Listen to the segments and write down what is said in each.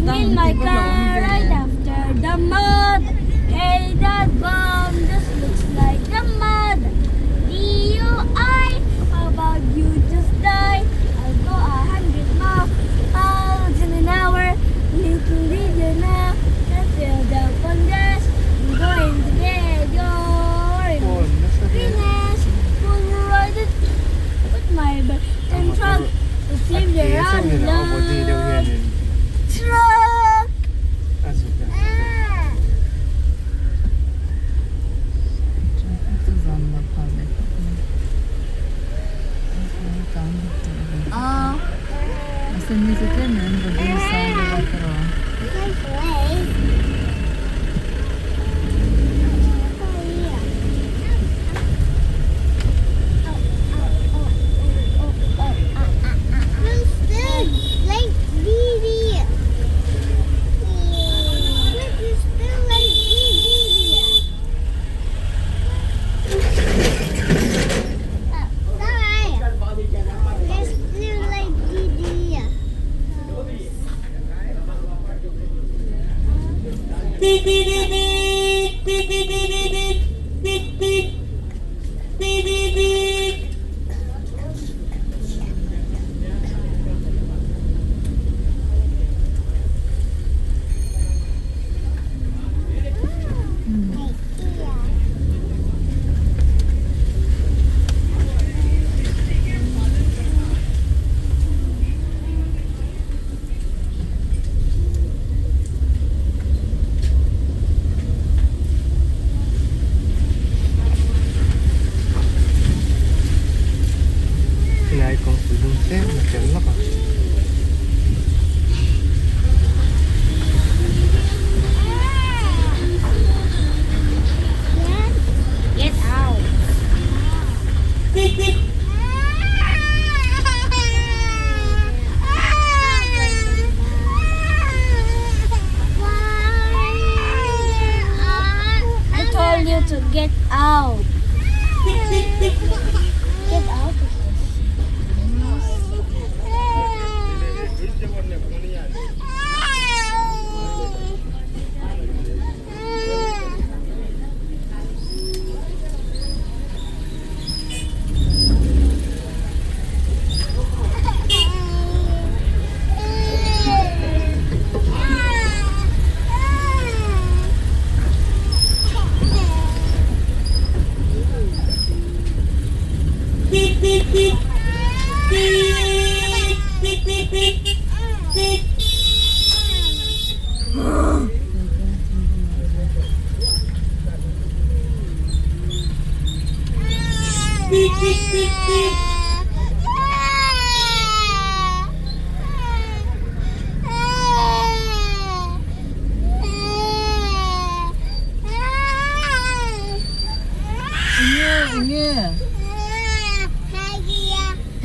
in my car right after the mud Hey that bomb just looks like the mud DUI how about you just die I'll go a hundred miles in an hour Little did you know that filled up on gas I'm going to get your finish Full ride it with my and truck It seems they're on love truck. Khilai kawngpui dum tlem a tel lawk a. I told you to get out. Get out of this.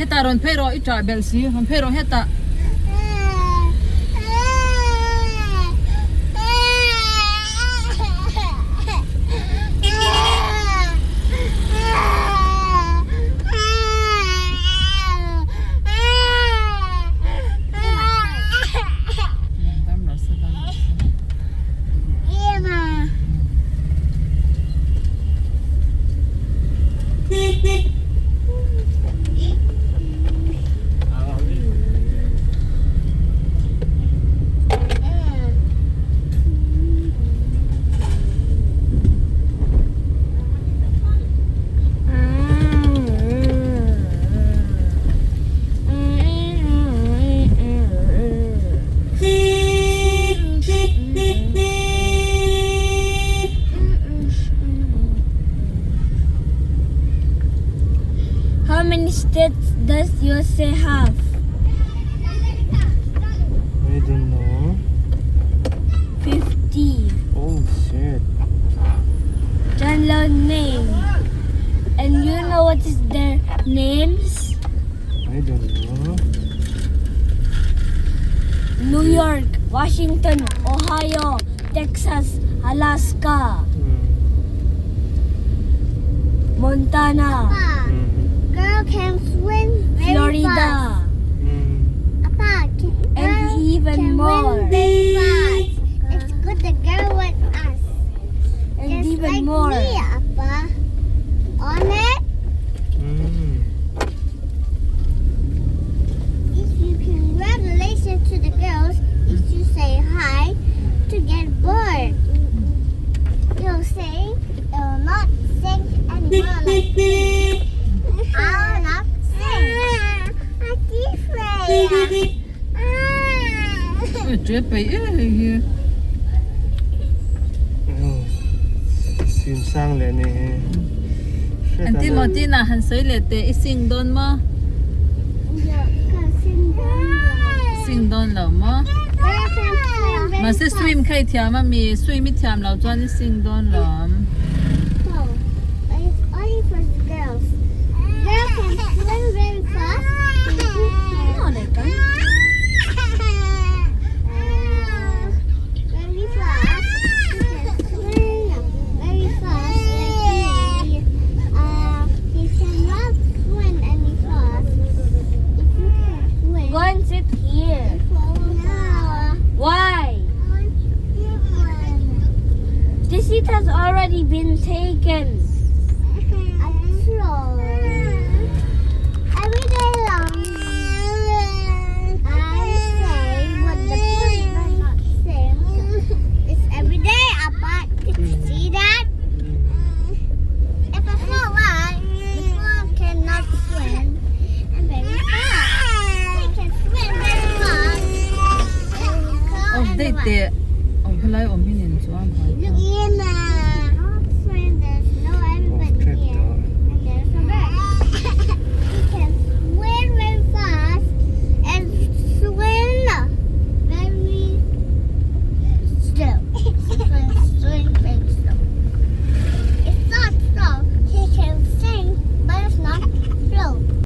Hetah rawn phei rawh i ṭah belh si rawn phei rawh hetah. How many states does USA have? I don't know. 50. Oh shit. Download name. And you know what is their names? I don't know. New York, Washington, Ohio, Texas, Alaska, Montana, Girl can swim very Florida, fast. Appa, can, and girl even can more. Win very water like me. I will not sink. I keep Ui tre pei e hei hi. Sim sang leh ni hi. An ti maw tina han sawi leh teh i sing dawn maw? Sing dawn lo maw? Mahse swim kha i thiam a mi? Swim i thiam lo chuan i sing dawn lo ang. Go and sit here. Why? This seat has already been taken. Every day long, I say what the person not sing. It's every day, Appa. Did you see that? If a frog right, the frog cannot swim and very fast. He can swim very fast. Off dei teh. Awm helai awm hi nen chuan buai.